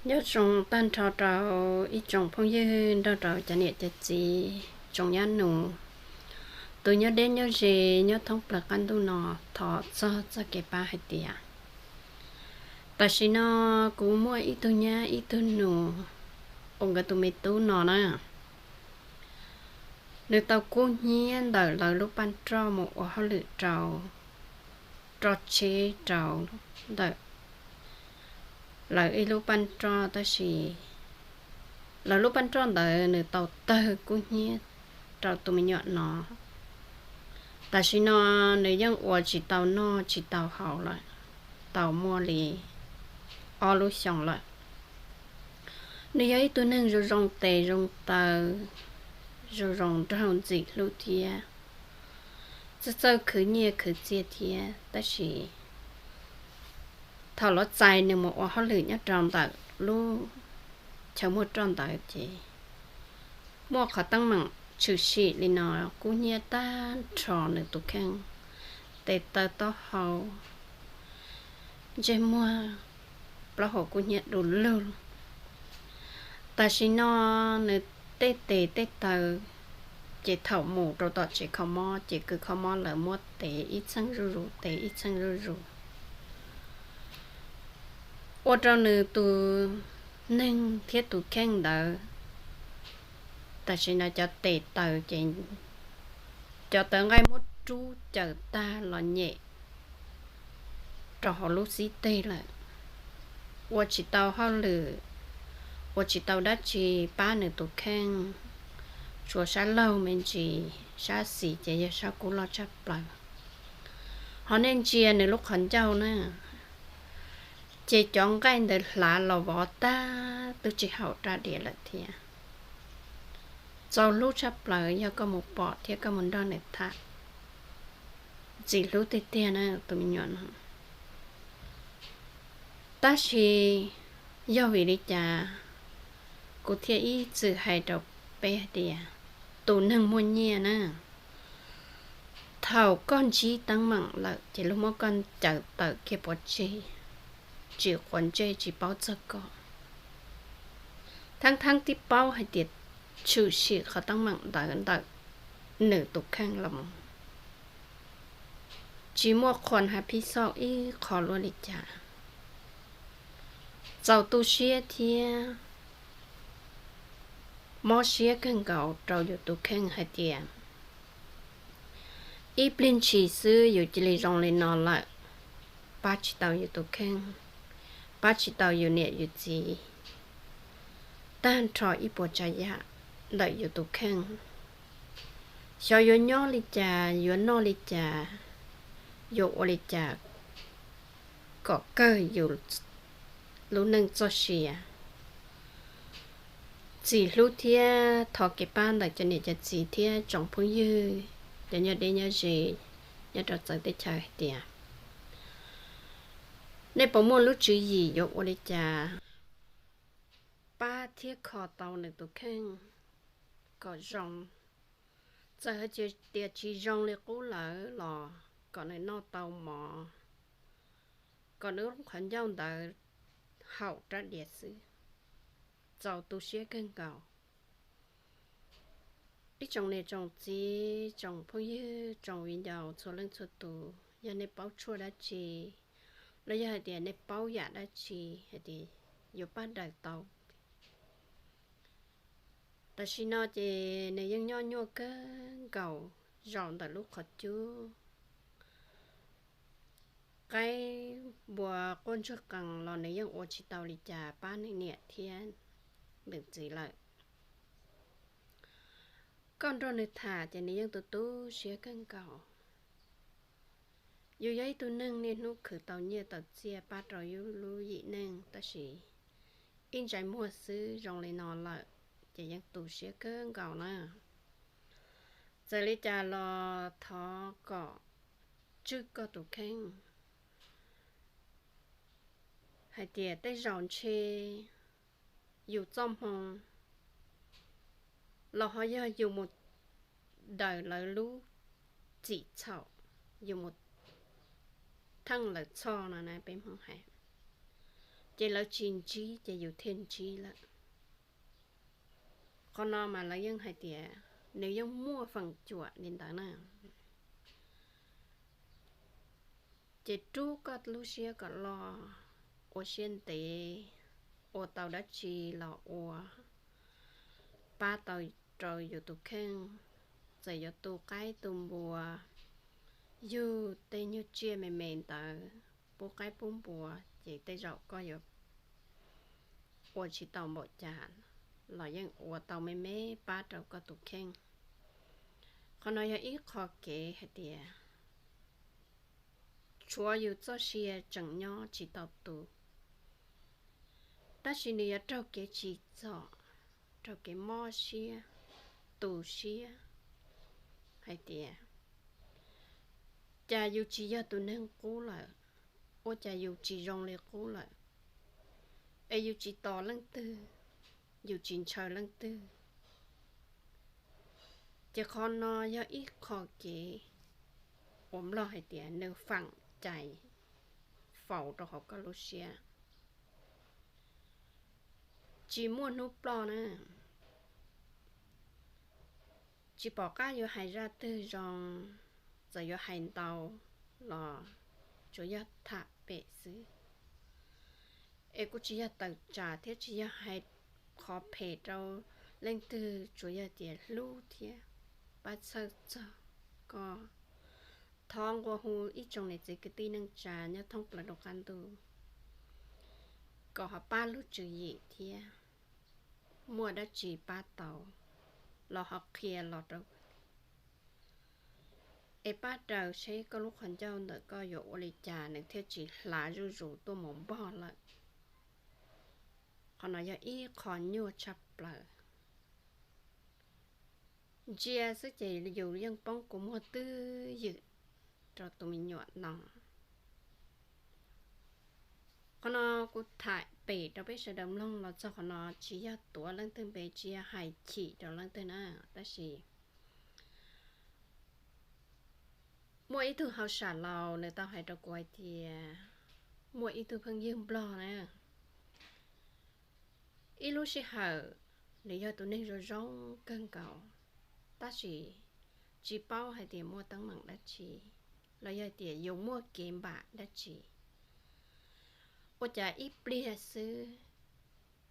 Nyob zoo tag nrho rau ib tsoom phooj ywg nrog rau cov niam cov txiv tsoom nyab nus, tus nyob deb nyob ze nyob thoob plaws qab ntuj no, thov txog txoj kev pab hais tias tam sim no kuv muaj ib tug nyab ib tug nus uas nkawd tus me tub no na, nws tau kub hnyiab ntawm lawv lub paj roj mus ua hauj lwm rau, roj tsheb rau ntawm lawv ib lub paj roj, tab sis lawv lub paj roj ntawd nws tau tawg kub hnyiab rau tus me nyuam no. Tam sim no nws yeej ua tsis tau noj tsis tau haus lawm, tau muaj li ob lub xyoos lawm. Nws yog ib tug neeg zoo zoo tes zoo taw, zoo zoo nraug ntxim hlub thiab txawj txawj khwv nyiaj khwv txiaj thiab, tab sis thaum los txais nws mus ua hauj lwm nyob rau ntawm lub chaw muag roj ntawd ces muaj qhov teeb meem tshwm sim li no kub hnyiab tag nrho nws tus kheej, tes taw taub hau, ntsej muag, plaub hau kub hnyiab du lug. Tam sim no nws tej tes tej taw ces thaum mus rau tom tsev kho mob ces kws kho mob lawv muab tev ib txheej zuj zus tev ib txheej zuj zus, ua rau nws tus neeg thiab tus kheej ntawd tam sim no cov tes taw ces cov tawv nqaij muab rub cawm tag los nyem rau hauv lub xib teg lawm. Ua tsis tau hauj lwm, ua tsis tau dab tsi pab nws tus kheej, tsuas sab laug me ntsis, sab xis ces yog sab kub loj tshaj plaws. Ho nej ntsia nws lub qhov ncauj na, ces cov nqaij ntawd hlav los vov tag twb tsis haum rab diav lawm thiab. Txaus hlub tshaj plaws yog koj mus pom thiab koj mus nrog nws tham, ntxim hlub tiag tiag na tus me nyuam no. Tab sis yog vim li cas kuv thiaj ib txwm hais rau peb hais tias tus neeg muaj nyiaj na, thaum koj ntsib teeb meem lawm ces luag muab koj cawm tawm kiag pov tseg, tsis quav ntsej tsis paub txog koj. Thaab thaab tib paub hais tias tshwm sim qhov teeb meem ntawd ntawm nws tus kheej los, tsis muaj qhuas has phij xauj ib qho luaj li cas. Txaus tu siab thiab mob siab kawg nkaus rau yus tus kheej hais tias ib pliag ntshis xwb yus cia li zoo li no lawm, pab tsis tau yus tus kheej, pab tsis tau yus niam yus txiv, tag nrho ib puas tsav yam ntawm yus tus kheej. Xyov yuav nyob li cas, yuav noj li cas, yuav ua li cas kom kawg yus lub neej txoj sia. Ntxim hlub thiab thov kev pab ntawm cov niam cov txiv thiab tsoom phooj ywg, cov nyob deb nyob ze nyob rau txawv teb chaws hais tias nej puas muaj lub tswv yim yuav ua li cas pab thiab kho tau nws tus kheej kom zoo. Txawm hais tias tsis zoo li qub lawm los kom nws noj tau mov, kom nws lub qhov ncauj ntawd haum rab diav xwb. Txaus tu siab kawg nkaus. Ib tsoom niam tsoom txiv, tsoom phooj ywg, tsoom viv ncaus txhua leej txhua tus, yog nej paub tshuaj dab tsi los yog hais tias nej paub yam dab tsi hais tias yuav pab daws tau, tam sim no ces nws yeej nyob nyuaj kawg nkaus zaum ntawm lub qhov cub. Qaib npua quaj ntsuag qees los nws yeej ua tsis tau li cas pab nws niam thiab nws txiv lawm. Koj nrog nws tham ces nws yeej tu tu siab kawg nkaus. Yus yog ib tug neeg niaj hnub khwv tau nyiaj tau txiaj pab rau yus lub yim neej, tab sis ib ntsais muag xwb zoo li no lawm ces yeej tu siab kawg nkaus na. Txawm li cas los thov kom tswj koj tus kheej hais tias tej zaum ntshe yus txoj hmoo los ho yog yus mus daws lawv lub txim txhaum, yus mus theej lawv txhoj no na, peb Hmoob hais. ces lawv tsis ntsib ces yus thiaj ntsib lawm. Qhov no mas lawv yeej hais tias nws yeej muaj feem cuam li ntawd na. Ces rub koj lub siab kom loj, ua siab ntev, ua tau dab tsi los ua, pab tau rau yus tus kheej. Txawm yuav tu qaib tu npua, yug tej nyuag tsiaj me me ntawd, pub qaib pub npua, ces tej zaum koj yuav ua tsis tau npaum cas los yeej ua tau me me pab rau koj tus kheej. Qhov no yog ib qho kev hais tias tshuav yus txoj sia tseem nyob tsis tau tu, tab sis nws yuav raug kev tsim txom, raug kev mob siab, tu siab hais tias cas yus tsis yog tus neeg qub lawm, ua cas yus tsis zoo li qub lawm, es yus tsis tos leej twg, yus tsis ntshaw leej twg. Ces qhov no yog ib qho kev uas Nplog hais tias nws faam cai faus rau hauv koj lub siab, tsis muaj hnub ploj na. Tsis pom qab yuav hais zaj twg zoo, txawm yuav hais ntau los tsuas yog tham pem xwb. Es kuj tsis yog tawm tsam thiab tsis yog hais qhov phem rau leej twg, tsuas yog tias hlub thiab pab txhawj txog koj. Thov nqua hu ib tsoom niam txiv kwv tij neej tsa nyob thoob plaws lub qab ntuj kom ho pab lub tswv yim thiab, muaj dab tsi pab tau los ho qhia los rau, es pab raws seb koj lub qhov ncauj ntawm koj yuav ua li cas nws thiaj tsis hlav zuj zus tuaj mus npog lawm. Qhov no yog ib qho nyuaj tshaj plaws. Ntsia xwb ces yus yeej poob kua muag twj ywm rau tus me nyuam no. Qhov no kuv tham pem rau peb sawv daws mloog los txog qhov no, tsis yog tuav leej twg npe, tsis yog hais chim rau leej twg na, tab sis muaj ib tug hauj sam laus nws tau hais rau kuv hais tias muaj ib tug phooj ywg Nplog na, ib lub sij hawm nws yog tus neeg zoo zoo kawg nkaus, tab sis tsis paub hais tias muaj teeb meem dab tsi, los yog tias yus muaj kev npam dab tsi, ua cas ib pliag xwb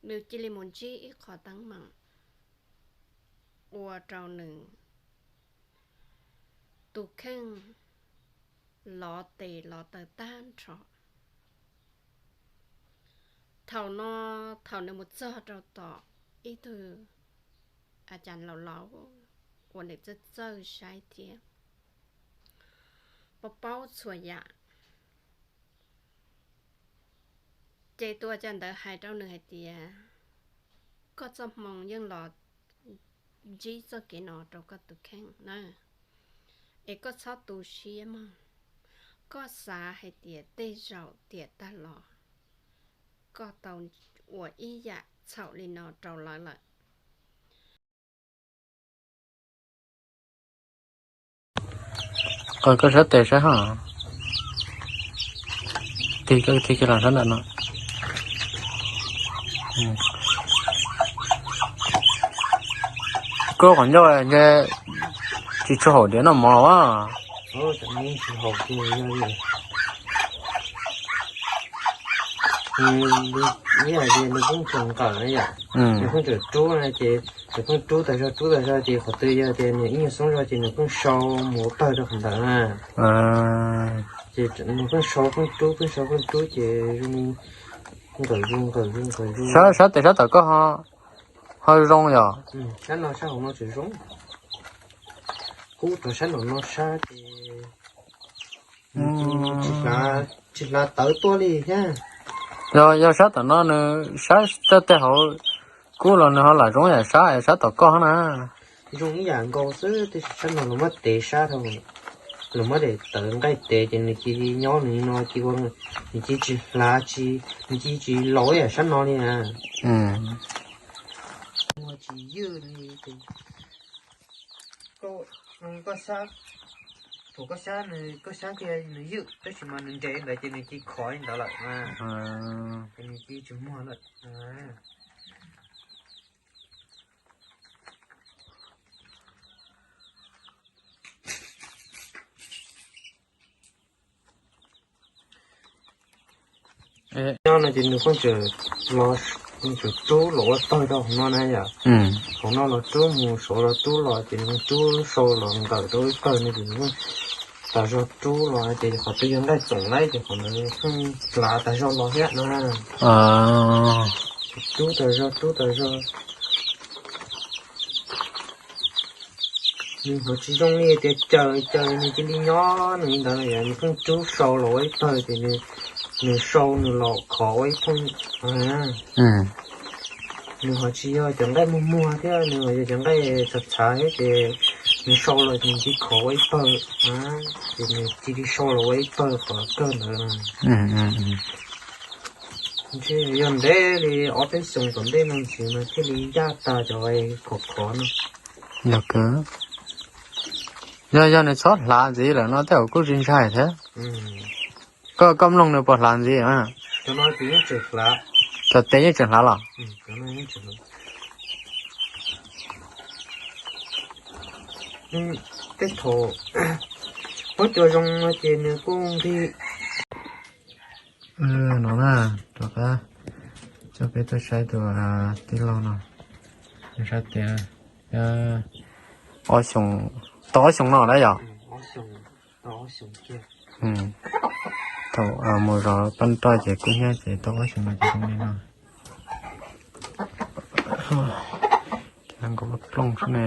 nws cia li mus ntsib ib qho teeb meem ua rau nws tus kheej lov tes lov taw tag nrho. Thaum no, thaum nws mus txog rau tom ib tug a cas laus laus uas nws txawj txawj saib thiab paub paub txhua yam, ces tus a cas ntawd hais rau nws hais tias, koj txoj hmoo yeej los ntsib txoj kev no rau koj tus kheej na, es koj txhob tu siab mog. Koj xav hais tias tej zaum tiam tag los koj tau ua ib yam txhaum li no rau lawv lawm. Koj sab tes saib ho, tig koj tig kiag los sab ntawm no. Koj qhov ncauj ntshe tsis tshua haum diav noj mov a. Ib yam li nws pheej tseem nqawm na yom, nws pheej tseem rub na ces nws pheej rub tas zog rub tas zog ces qhov twg yog tias nws ib nyuag xoob zog ces nws pheej sau mus ua pawg rau qhov ntawd na. Ces nws pheej sau pheej rub pheej sau pheej rub ces zoo li nqawm zoo nqawm zoo nqawm zoo. Sab tes sab tom koj ho zoo yom? Sab no sab hauv no tseem zoo. Kub rau sab nraum no sab ces tsis hlav tawv tuaj li thiab. Yog, yog sab tom no nws sab tej hauv kub los nws ho lam zoo yam sab, sab tom koj na. Zoo ib yam nkaus xwb, tab sis sab no los muab tev sab dhau, los muab daim tawv nqaij tev ces nws cia li nyob nws no cia, nws cia tsis hlav, nws cia tsis laus ib yam sab no li na. Tsis ywj li ces koj xab Koj xyab, koj xyab kiag nws ywm tab sis mas nws nres ntawd ces nws cia li khov li ntawd lawm na. Ces nws cia li tsis muag lawm. Nyob no ces nws pheej tsum los, nws tsum rub los ua pawg rau hauv no na yom. Hauv no los rub mus, saud los rub los ces nws rub sau los nkawm rau ib pawg no ces nws pheej tas zog rub los ces qhov twg yog nqaij txoom laib ces qhov ntawd pheej hlav tas zog los thiab no. Rub tas zog, rub tas zog. Nws ho tsis zoo li tias caws caws nws cia li nyob nws li ntawd no yom, nws pheej rub sau los ua ib pawg ces nws sau nws los khov ua ib pawg. Nws ho tsis yog cov nqaij muag muag thiab, nws ho yog cov nqaij txhav txhav thiab ces nws sau los ces nws cia li khov ua ib pawg, ces nws cia li sau los ua ib pawg qhov kawg ntawd. Ntshe yog ntev li ob peb xyoos tom ntej no ntxiv mas thiaj li yaj tag cov khov khov no. Yog kawg. Yog, yog nws txhob hlav ntxiv lawm no tej zaum kuj tsis ntshai thiab. Koj, koj mloog nws puas hlav ntxiv? Cov tes yeej tseem hlav los? Tej thaum huab cua zoo no ces nws kuj nqig. No na, rov qab coj peb tuaj saib tus tij laug no, saib tias ob xyoos, tau ob xyoos no lawm yom. Thaum mus zov paj roj ces kub hnyiab ces tau ob xyoos no ces zoo li no. Ces nkaus plooj xwb ne.